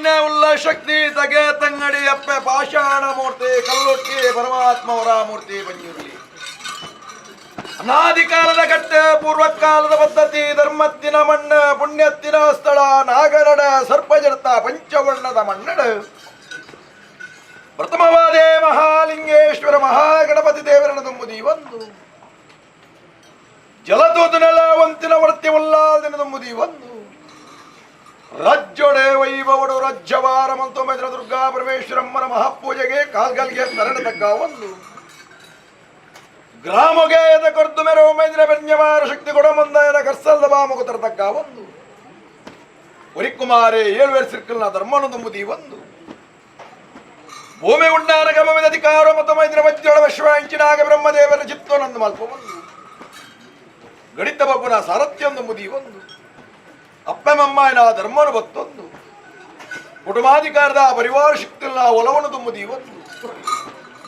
ಇನ್ನ ಉಲ್ಲ ಶಕ್ತಿ ತಗೆ ತಂಗಡಿ ಅಪ್ಪೆ ಪಾಷಾಣ ಮೂರ್ತಿ ಕಲ್ಲುಟ್ಟಿ ಪರಮಾತ್ಮ ವರ ಮೂರ್ತಿ ಬಂಜಿರ್ಲಿ. ಅನಾದಿ ಕಾಲದ ಕಟ್ಟೆ, ಪೂರ್ವಕಾಲದ ಪದ್ಧತಿ, ಧರ್ಮತ್ತಿನ ಮಣ್ಣು, ಪುಣ್ಯತ್ತಿನ ಸ್ಥಳ, ನಾಗರಡ ಸರ್ಪಜರ್ತ ಪಂಚವರ್ಣದ ಮಣ್ಣಡ ಪ್ರಥಮವಾದೇ ಮಹಾಲಿಂಗೇಶ್ವರ ಮಹಾಗಣಪತಿ ದೇವರನ ತುಂಬುದಿ ಒಂದು ಜಲದೂತನೆಲ ಒಂತಿನ ವರ್ತಿ ಉಲ್ಲಾದಿನ ತುಂಬುದಿ ಒಂದು ರಾಜ್ಯೊಡೆ ವೈಭವಡು ರಾಜ್ಯವಾರ ಮಂತು ಮೈದ್ರ ದುರ್ಗಾ ಪರಮೇಶ್ವರಮ್ಮನ ಮಹಾಪೂಜೆಗೆ ಕಾಲ್ಗಲ್ಗೆ ತರಣ ತಗ್ಗ ಒಂದು ಗ್ರಾಮಗೆ ಎದ ಕೊರ್ದು ಮೆರೋ ಮೈದ್ರ ಬೆನ್ಯವಾರ ಶಕ್ತಿ ಕೊಡಮಂದಾಯನ ಕರ್ಸಲ್ದ ಬಾಮುಗ ತರತಕ್ಕ ಒಂದು ಒರಿಕುಮಾರೆ ಏಳುವೇರ್ ಸಿರ್ಕಲ್ನ ಧರ್ಮನು ತುಂಬುದಿ ಒಂದು ಭೂಮಿ ಉಂಡಾನ ಗಮವಿದ ಅಧಿಕಾರ ಮತ್ತು ಮೈದ್ರ ವಜ್ರಳ ವಿಶ್ವಾಂಚಿನಾಗ ಬ್ರಹ್ಮದೇವರ ಚಿತ್ತನಂದು ಮಲ್ಪ ಒಂದು ಗಣಿತ ಬಬ್ಬುನ ಸಾರಥ್ಯೊಂದು ಮುದಿ ಒಂದು ಅಪ್ಪಮಮ್ಮನ ಧರ್ಮನು ಬತ್ತೊಂದು ಕುಟುಂಬಾಧಿಕಾರದ ಪರಿವಾರ ಶಕ್ತಿಲ್ಲ ಒಲವನ್ನು ತುಂಬುದಿ ಒಂದು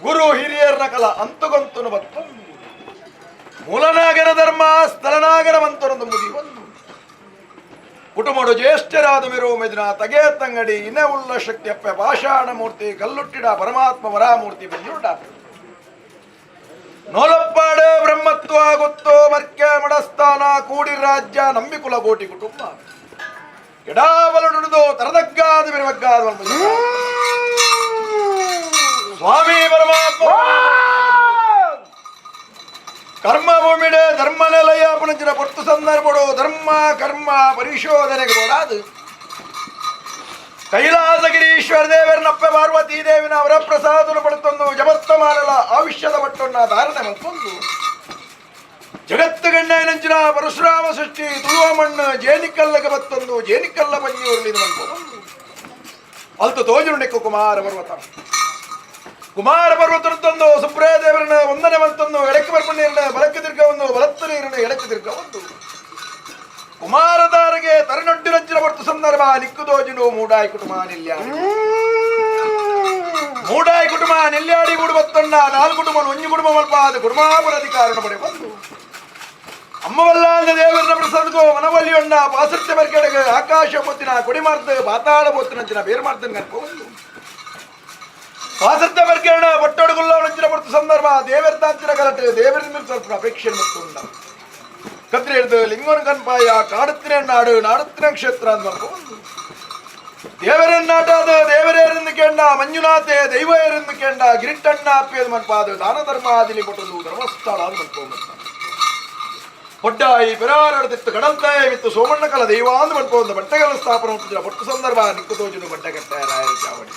ಗುರು ಹಿರಿಯರ್ನ ಕಲ ಅಂತುಗಂತುನು ಬತ್ತೊಂದು ಮೂಲನಾಗರ ಧರ್ಮ ಸ್ಥಳನಾಗರ ಮಂತನು ತುಂಬುದಿ ಒಂದು ಕುಟುಂಬಡು ಜ್ಯೇಷ್ಠರಾದ ಮಿರೋ ಮೆದಿನ ತಗೆ ತಂಗಡಿ ಇನ ಉಳ್ಳ ಶಕ್ತಿ ಅಪ್ಪೆ ಪಾಷಾಣ ಮೂರ್ತಿ ಕಲ್ಲುಟ್ಟಿಡ ಪರಮಾತ್ಮ ವರಾಮೂರ್ತಿ ಬಂಜುಂಡ ನೋಲಪ್ಪಾಡ ಬ್ರಹ್ಮತ್ವ ಗೊತ್ತೋ ಮರ್ಕೆ ಮಡಸ್ಥಾನ ಕೂಡಿ ರಾಜ್ಯ ನಂಬಿಕುಲ ಕೋಟಿ ಕುಟುಂಬ ಎಡಾಬಲನುಡಿದು ತರದಗ್ಗಾದ ಮಿರವಗ್ಗಾದ ಸ್ವಾಮಿ ಪರಮಾತ್ಮ. ಕರ್ಮ ಭೂಮಿಡೆ ಧರ್ಮ ನೆಲೆಯ ಪುನಂಚಿನ ಪೊರ್ತು ಸಂದರ್ಭಡು ಧರ್ಮ ಕರ್ಮ ಪರಿಶೋಧನೆಗೆ ಬೋಡಾದು ಕೈಲಾಸಗಿರೀಶ್ವರ ದೇವರನಪ್ಪ ಪಾರ್ವತಿ ದೇವಿನ ವರಪ್ರಸಾದನು ಪಡೆತೊಂದು ಜಬತ್ತಮಾನಲ ಆವಿಷ್ಯದ ಮಟ್ಟೊನ್ನ ಧಾರಣೆ ಮತ್ತೊಂದು ಜಗತ್ತು ಗಂಡನಂಚಿನ ಪರಶುರಾಮ ಸೃಷ್ಟಿ ತುಳುವ ಮಣ್ಣು ಜೇನಿಕಲ್ಲಗ ಬತ್ತೊಂದು ಜೇನಿಕಲ್ಲ ಪಂಜಿಯೂರ್ಲಿ ಒಂದು ಅಲ್ತು ತೋಜುಣಿಕ್ಕು ಕುಮಾರ ಪರ್ವತ. ಕುಮಾರ ಪರ್ವತದಂದು ಸುಬ್ರಯ ದೇವರನ್ನ ವಂದನೆ ಮಂತೊಂದು ಎಡಕ್ಕೆ ಬರ್ಪಣ್ಣೀರನ್ನ ಬಲಕ್ಕೆ ತಿರ್ಗ ಒಂದು ಬಲತ್ತ ನೀರನ್ನ ಎಡಕ್ಕೆ ತಿರ್ಗ ಒಂದು ಕುಮಾರದಾರಗೆ ತರನೊಡ್ಡಿನಂಚಿನ ಬರ್ತು ಸಂದರ್ಭ ನಿಕ್ಕುದೋಜುನು ಮೂಡಾಯಿ ಕುಟುಂಬ ನಿಲ್ಯಾಡಿ. ಮೂಡಾಯಿ ಕುಟುಂಬ ನೆಲ್ಯಾಡಿ ಮೂಡು ಬತ್ತೊಂಡ ನಾಲ್ಕು ಕುಟುಂಬ ಒಂಜಿ ಕುಟುಂಬ ಮಲ್ಪ ಅದು ಕುಟುಂಬಾಪುರ ಅಧಿಕಾರನ ಪಡೆ ಬಂದು ಅಮ್ಮವಲ್ಲಾಂದ ದೇವರನ ಪ್ರಸಾದಕ್ಕೂ ಮನವಲ್ಲಿಯೊಂಡ ಪಾಸತ್ಯ ಬರ್ಕೆಡೆಗೆ ಆಕಾಶ ಪೊತ್ತಿನ ಕೊಡಿಮಾರ್ತ ಪಾತಾಳ ಪೊತ್ತಿನಂಚಿನ ಬೇರು ಮಾಡ್ತನ ಕನ್ಕೊ ಬಂದು ಪಾಸತ್ಯ ಬರ್ಕೆರಣ ಬಟ್ಟೊಡಗುಲ್ಲ ನಂಚಿನ ಬರ್ತು ಸಂದರ್ಭ ದೇವರ ತಾಂಚಿನ ಗಲಟೆ ದೇವರ ಮೇಲೆ ಸ್ವಲ್ಪ ಅಪೇಕ್ಷೆ ಮತ್ತು ಉಂಡ ಕತ್ರಿ ಹಿಡಿದು ಲಿಂಗನ ಕನ್ಪಾಯ ಕಾಡುತ್ತಿನ ನಾಡು ನಾಡುತ್ತಿನ ಕ್ಷೇತ್ರ ಅಂತ ಬಂದು ದೇವರನ್ನಾಟಾದ ದೇವರೇರೆಂದು ಕೇಂಡ ಮಂಜುನಾಥೆ ದೈವ ಏರೆಂದು ಕೇಂಡ ಗಿರಿಟಣ್ಣ ಅಪ್ಪಿಯದು ಮನ್ಪಾದ ದಾನ ಧರ್ಮ ಆದಿಲಿ ಕೊಟ್ಟದು ಧರ್ಮಸ್ಥಳ ಅಂತ ಮನ್ಪೋ ಹೊಡ್ಡಾಯಿ ಬಿರಾರಡದಿತ್ತು ಕಡಲ್ತಾಯ ಮಿತ್ತು ಸೋಮಣ್ಣ ಕಲ ದೈವ ಅಂದು ಮನ್ಪೋ ಬಟ್ಟೆಗಳ ಸ್ಥಾಪನೆ ಹುಟ್ಟಿದ ಪೊಟ್ಟು ಸಂದರ್ಭ ನಿಕ್ಕು ತೋಜುನು ಬಟ್ಟೆಗಟ್ಟ ರಾಯರ ಚಾವಡಿ.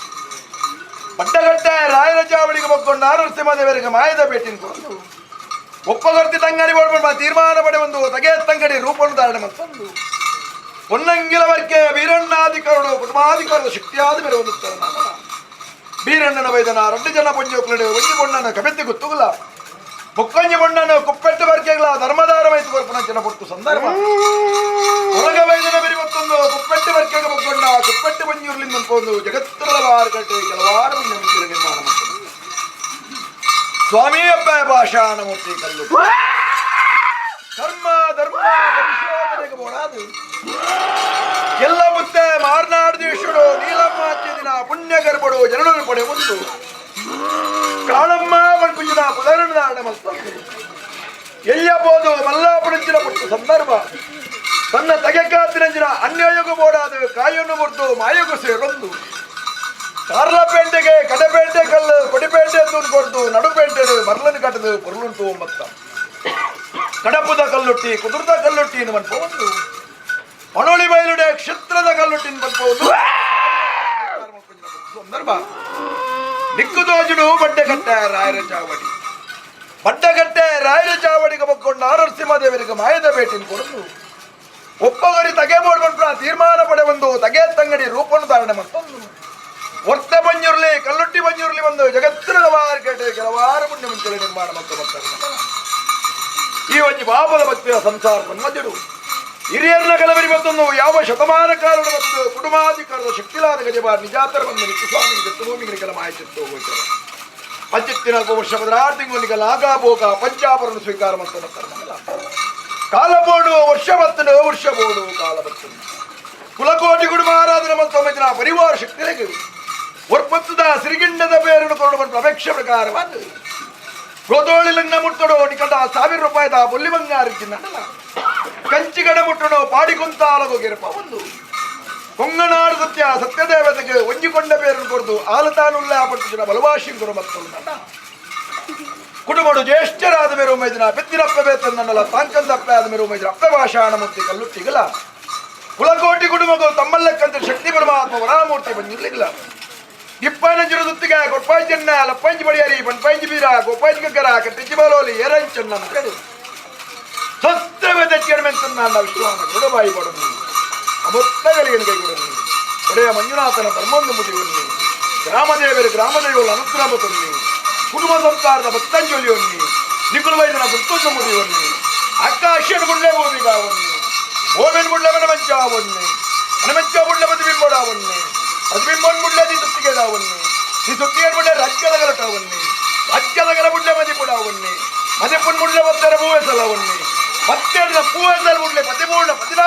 ಬಟ್ಟೆಗಟ್ಟ ರಾಯರ ಚಾವಡಿಗೆ ಬಕ್ಕೊಂಡು ನರಸಿಂಹದೇವರಿಗೆ ಮಾಯದ ಭೇಟಿನ ಕೊಟ್ಟು ಒಪ್ಪಗರ್ತಿ ತಂಗಡಿ ಬೋಡ್ಬ ತೀರ್ಮಾನ ಪಡೆ ಒಂದು ತಗೆ ತಂಗಡಿ ರೂಪವನ್ನು ಧಾರಣೆ ಮತ್ತೊಂದು ಪೊನ್ನಂಗಿಲವರ್ಕೆ ವೀರಣ್ಣಾಧಿಕಾರರು ಕುಟುಂಬಾಧಿಕಾರದ ಶಕ್ತಿಯಾದ ಮೇಲೆ ಹೊಂದುತ್ತಾರೆ. ಬೀರಣ್ಣನ ವೈದನ రెండు ಜನ ಪೊಂಜೋಕ್ಲಡು ಒಂಜಿ ಬೊಣ್ಣನ ಕಬೆತ್ತಿ ಗೊತ್ತುಗುಲ ಬೊಕ್ಕೊಂಜಿ ಬೊಣ್ಣನ ಕುಪ್ಪೆಟ್ಟು ಬರ್ಕೆಗಳ ಧರ್ಮದಾರ ವೈತು ಕೊರ್ಪುನ ಜನ ಪೊಟ್ಟು ಸಂದರ್ಭ ಹೊರಗ ವೈದನ ಬೆರಿ ಮತ್ತೊಂದು ಕುಪ್ಪೆಟ್ಟು ಬರ್ಕೆಗ ಬೊಕ್ಕೊಂಡ ಕುಪ್ಪೆಟ್ಟು ಬಂಜೂರ್ಲಿಂದ ಅನ್ಕೊಂಡು ಜಗತ್ತುಗಳ ಬಾರ್ಕಟ್ಟೆ ಕೆಲವಾರು ಮಂದಿ ನಿರ್ಮಾಣ ಮಾಡ್ತಾರೆ. ಸ್ವಾಮಿ ಅಪ್ಪ ಭಾಷಾಣ ಮೂರ್ತಿ ಕಲ್ಲು ಕರ್ಮ ಧರ್ಮ ಪರಿಶೋಧನೆಗೆ ಬೋಡಾದು ಎಲ್ಲ ಮುತ್ತೆ ಮಾರ್ನಾಡು ದೇಶಡು ನೀಲಮ್ಮ ದಿನ ಪುಣ್ಯ ಗರ್ಭಡು ಜನನು ಪಡೆ ಒಂದು ಕಾಳಮ್ಮ ಪುಂಜಿನ ಪುದರಣ ಮತ್ತೊಂದು ಎಲ್ಲಿಯಬೋದು ಮಲ್ಲಾಪುರಂಚಿನ ಪುಟ್ಟು ಸಂದರ್ಭ ತನ್ನ ತಗೆಕಾತಿನಂಚಿನ ಅನ್ಯಾಯಗೂ ಬೋಡಾದು ಕಾಯನ್ನು ಮುರಿದು ಮಾಯಗೂ ಸೇರೊಂದು ಕಾರ್ಲಪೇಟೆಗೆ ಕಡಪೇಟೆ ಕಲ್ಲು ಕೊಡಿಪೇಟೆ ಕೊಡ್ದು ನಡುಪೇಟೆ ಮರಳನ್ನು ಕಟ್ಟದು ಪೊರ್ಲುಂಟು ಒಂಬತ್ತ ಕಡಪುದ ಕಲ್ಲುಟ್ಟಿ ಕುದುರ್ದ ಕಲ್ಲುಟ್ಟಿ ಮನ್ಪ ಒಂದು ಪಣೋಳಿ ಬಯಲುಡೆ ಕ್ಷೇತ್ರದ ಕಲ್ಲುಟ್ಟಿ ಮನ್ಪ ಒಂದು ಸಂದರ್ಭ ನಿಕ್ಕುದೋಜುಡು ಬಡ್ಡೆಕಟ್ಟೆ ರಾಯರ ಚಾವಡಿ. ಬಡ್ಡೆಕಟ್ಟೆ ರಾಯರ ಚಾವಡಿಗೆ ಬಕ್ಕೊಂಡ ನರಸಿಂಹದೇವರಿಗೆ ಮಾಯದ ಭೇಟಿನ ಕೊಡದು ಒಪ್ಪಗರಿ ತಗೆ ಬೋಡ್ಬಂಟ್ರ ತೀರ್ಮಾನ ಪಡೆ ಒಂದು ತಗೆ ತಂಗಡಿ ರೂಪನ್ನು ಧಾರಣೆ ಮತ್ತೊಂದು ಒರ್ತೆ ಬಂಜುರ್ಲಿ ಕಲ್ಲುಟ್ಟಿ ಬಂಜುರ್ಲಿ ಬಂದು ಜಗತ್ತಿನ ಕೇಟೆ ಕೆಲವಾರು ಪುಣ್ಯ ಮುಂಚೆ ನಿರ್ಮಾಣ ಮತ್ತು ಬರ್ತಾರೆ. ಈ ಒಂಜಿ ಪಾಪದ ಭಕ್ತಿಯ ಸಂಸಾರ ಮಜ್ಜಡು ಹಿರಿಯರನ್ನ ಕಲಬರಿ ಮತ್ತೊಂದು ಯಾವ ಶತಮಾನ ಕಾಲದ ಮತ್ತು ಕುಟುಂಬಾಧಿಕಾರದ ಶಕ್ತಿಲಾದ ಗಜಬ ನಿಜಾತರ ಬಂದು ನಿತ್ಯ ಸ್ವಾಮಿ ದತ್ತಭೂಮಿಗೆ ಕೆಲ ಮಾಯಚಿತ್ತು ಹೋಗ್ತಾರೆ. ಪಂಚತ್ತಿನ ವರ್ಷ ಬದಲಾರು ತಿಂಗಳಿಗೆ ಲಾಗ ಭೋಗ ಪಂಚಾಪರನ್ನು ಸ್ವೀಕಾರ ಮತ್ತು ಕಾಲ ಬೋಡು ವರ್ಷ ಬತ್ತನು ವರ್ಷ ಬೋಡು ಕಾಲ ಬತ್ತನು. ಕುಲಕೋಟಿ ಕುಟುಂಬ ಆರಾಧನೆ ಮತ್ತು ಪರಿವಾರ ಶಕ್ತಿಗೆ ಒರ್ಪತ್ತದ ಸಿರಿಗಿಂಡದ ಬೇರನ್ನು ಕೊರಡು ಅಪೇಕ್ಷೆ ಪ್ರಕಾರವಾದ ಗೋದೋಳಿಲನ್ನ ಮುಟ್ಟಡೋ ನಿಕಟ 1000 ರೂಪಾಯಿದ ಬೊಲ್ಲಿ ಬಂಗಾರ ಚಿನ್ನಲ್ಲ ಕಂಚಿಗಡ ಮುಟ್ಟಡೋ ಪಾಡಿಕೊಂತಾಲಗೋಗಿರಪ್ಪ ಒಂದು ಕೊಂಗನಾಡು ಸತ್ಯ ಸತ್ಯದೇವತೆಗೆ ಒಂಜಿಕೊಂಡ ಬೇರನ್ನು ಕೊರದು ಆಲತಾನುಲ್ಲ ಪಟ್ಟು ಬಲವಾಶಿಂಗರು ಮತ್ತು ಕುಟುಂಬಡು ಜ್ಯೇಷ್ಠರಾದ ಮೇರು ಮೈದಿನ ಪೆತ್ತಿನಪ್ಪ ಬೇತನ್ನಲ್ಲ ತಾಂಕಂದಪ್ಪ ಆದ ಮೇರು ಮೈದಿನ ಅಪ್ಪ ಭಾಷಾಣ ಮೂರ್ತಿ ಕಲ್ಲುಟ್ಟಿಗಲ ಕುಲಕೋಟಿ ಕುಟುಂಬಗಳು ತಮ್ಮಲ್ಲಕ್ಕಂತ ಶಕ್ತಿ ಪರಮಾತ್ಮ ವರಾಮೂರ್ತಿ ಬಂದಿರಲಿಲ್ಲ ಇಪ್ಪನಂಜರು ಸುತ್ತಿಗೆ ಕೊಟ್ಪಾಂಚನ್ನ ಲಪ್ಪಂಜಿ ಬಡಿಯಾರಿ ಪನ್ಪಂಜಿ ಬೀರ ಗೋಪಾಂಜಿ ಗಗ್ಗರ ಕಟ್ಟಿಚ್ಚಿ ಬಾಲೋಲಿ ಏರಂಚನ್ನ ಮಕ್ಕಳು ಸತ್ಯವೇ ತೆಚ್ಚಿಡಮೆಂತನ್ನ ವಿಶ್ವಾನ ಗುಡಬಾಯಿ ಪಡನು ಅಮೃತಗಳಿಗೆ ಕೈಗೊಡನು ಒಡೆಯ ಮಂಜುನಾಥನ ಧರ್ಮೊಂದು ಮುದಿವನ್ನಿ ಗ್ರಾಮದೇವರು ಗ್ರಾಮದೇವರು ಅನುಗ್ರಹ ತೊನ್ನಿ ಕುಟುಂಬ ಸಂಸಾರದ ಭಕ್ತಾಂಜಲಿಯೊನ್ನಿ ನಿಕುಲ ವೈದ್ಯನ ಗುರ್ತೊಂದು ಮುಡಿಯೊನ್ನಿ ಆಕಾಶನ ಗುಳ್ಳೆ ಭೂಮಿಗಾವನ್ನಿ ಭೂಮಿನ ಗುಳ್ಳೆ ಮನಮಂಚಾವನ್ನಿ ಮನಮಂಚ ಗುಳ್ಳೆ ಪ್ರತಿಬಿಂಬಡಾವನ್ನಿ ಪ್ರತಿಬಿಂಬನ್ ಗುಳ್ಳೆ the ಸುತ್ತಿಗೆಡಾವನ್ನಿ the ಸುತ್ತಿಗೆ ಗುಳ್ಳೆ ರಾಜ್ಯದ ಗಲಟಾವನ್ನಿ ರಾಜ್ಯದ ಗಲ ಗುಳ್ಳೆ ಮದಿಪುಡಾವನ್ನಿ ಮದಿಪುನ್ ಗುಳ್ಳೆ ಒತ್ತರ ಭೂವೆಸಲವನ್ನಿ ಮತ್ತೆ ಪೂವೆಸಲ್ ಗುಳ್ಳೆ ಪತಿಪೂರ್ಣ ಪತಿನಾ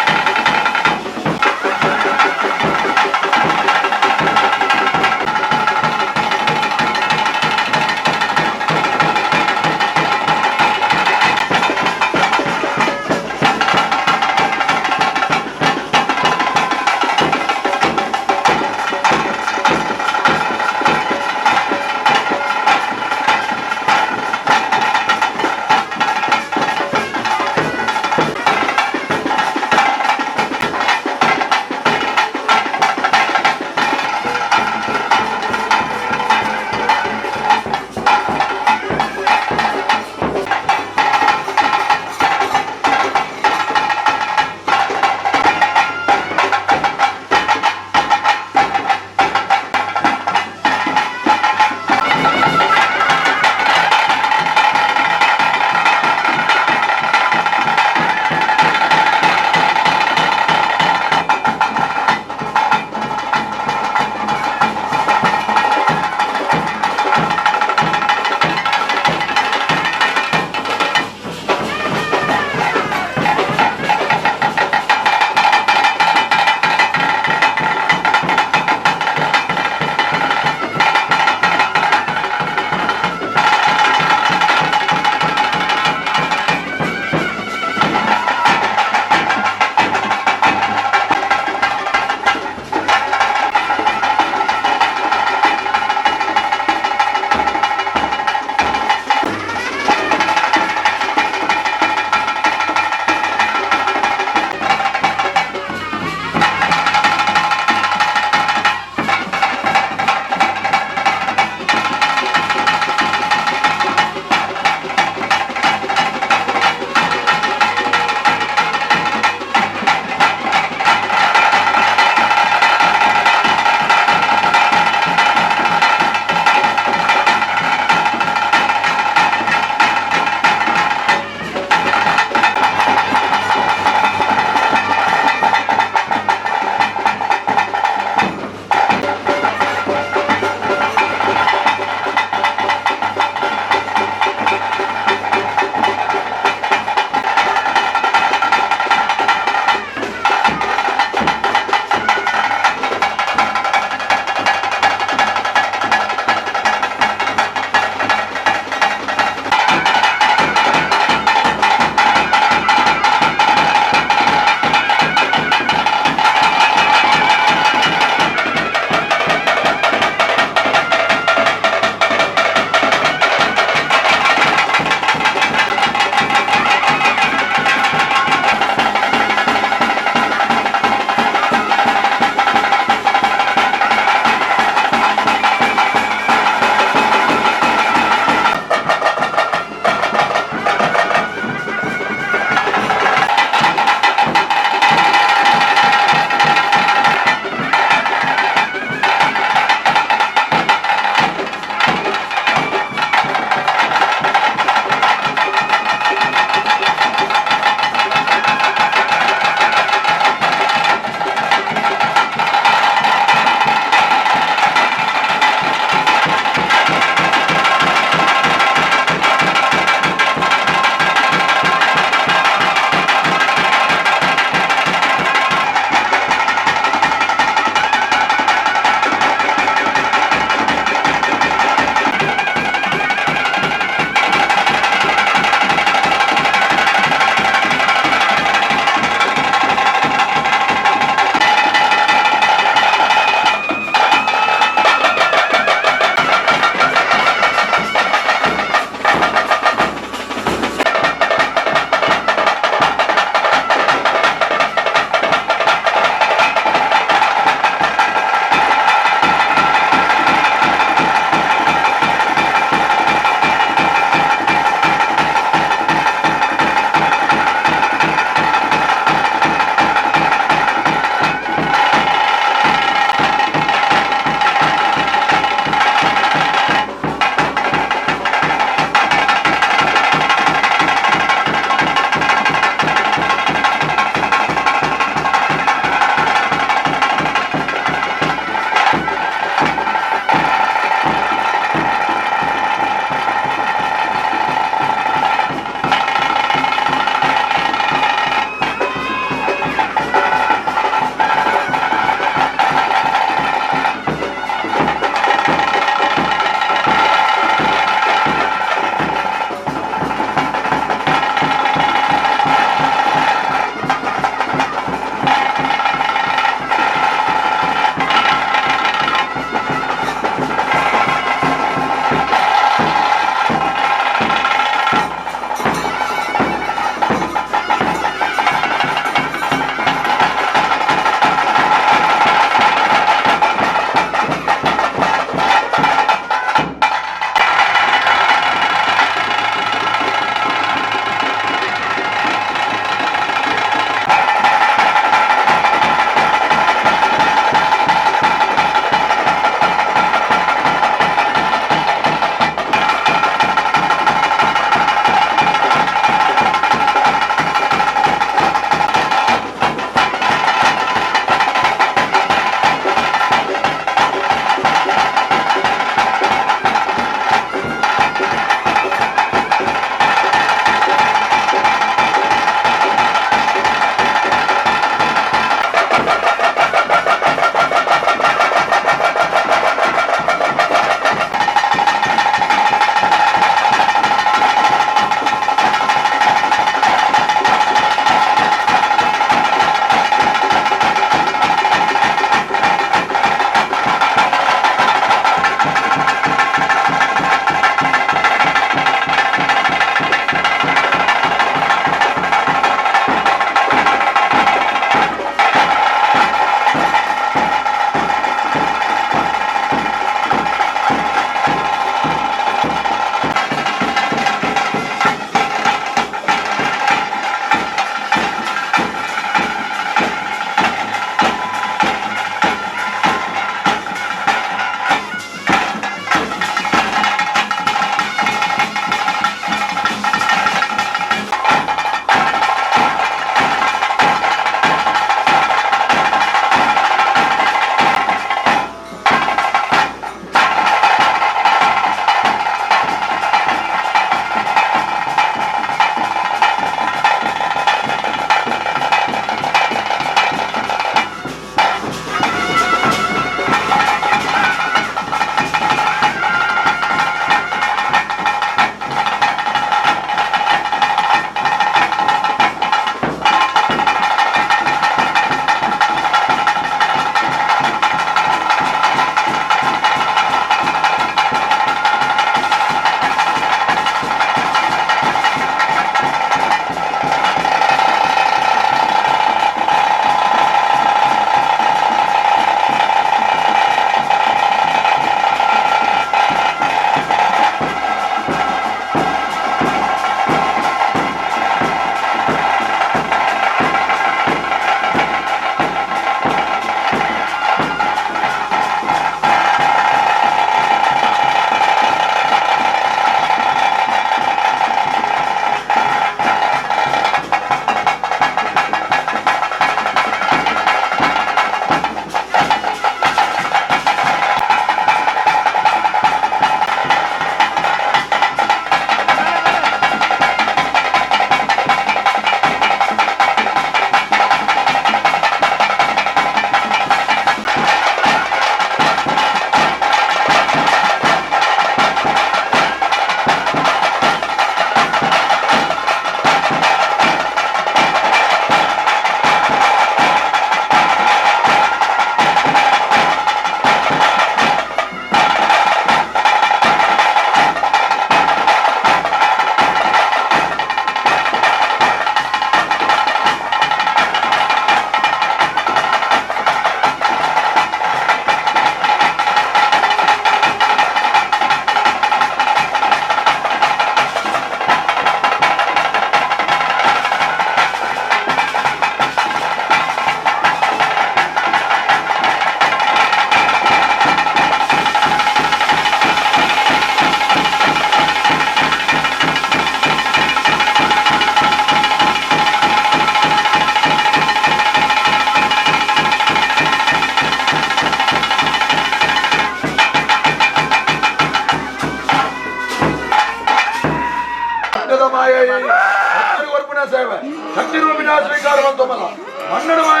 ದಕ್ಷಿಣ ಸ್ವೀಕಾರ ಮಂತೊಮಲ್ಲ ಮಣ್ಣಡು ಮಾಯ.